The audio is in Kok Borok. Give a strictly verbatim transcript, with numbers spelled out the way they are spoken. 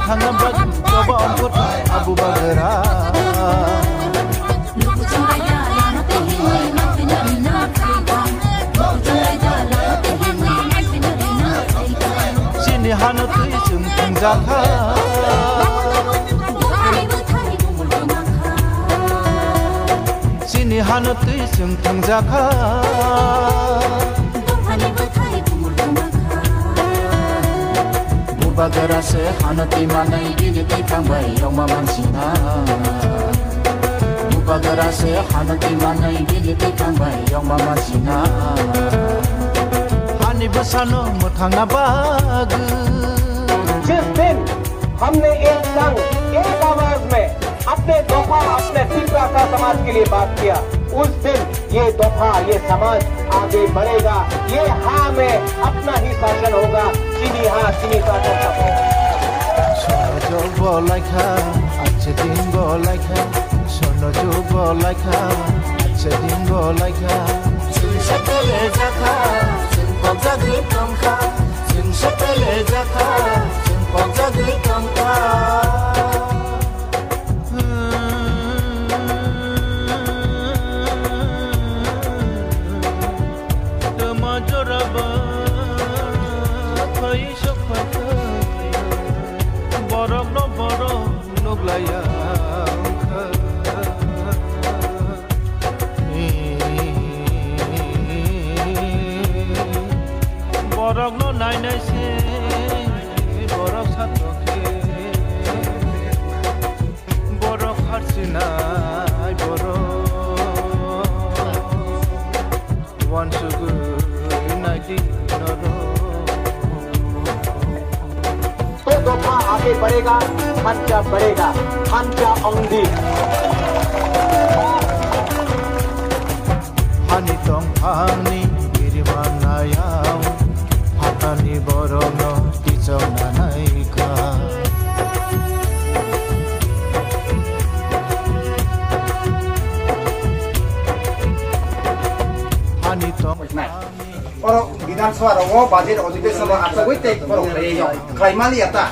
Thangna bagwi choba ongkor abu bagra. Chini hano twi chwng thwngjakha. Chini hano twi chwng thwngjakha. Bubagra se hano twi manai bini twi thangbai yongma mansina. Bubagra se hano twi manai bini twi thangbai yongma mansina. Hani bwsano mwthangna bagwi. जिस दिन हमने एक संग, एक आवाज में अपने दोफा, अपने तिपरा का समाज के लिए बात किया, उस दिन ये दोफा, ये समाज आगे बढ़ेगा। ये हाँ में अपना ही शासन होगा, चीनी हाँ, चीनी शासन सफल। Sono jog bo laikha, ache din bo laikha. Sono jog bo laikha, ache din bo laikha. Chwng satele jakha, chwng kok jagwi tongkha. Chwng satele jakha, chwng kok jagwi tongkha. Tama joraba khoi sokha, borok no borok nuklaiya wngkha. Borok no nainai se borok satok khe. Borok harsinai borok uansugwi naidi norok. तो दोफा आगे बढ़ेगा, खर्चा बढ़ेगा, खर्चा Aundhi. Hani tongphangni kirimanayao, hatani borokno tichokna naikha. Hani tong Oro Bidhan Sabha rogo budget adhibeshon o achugwi tei borok khlai ya, khlai mali ya ta.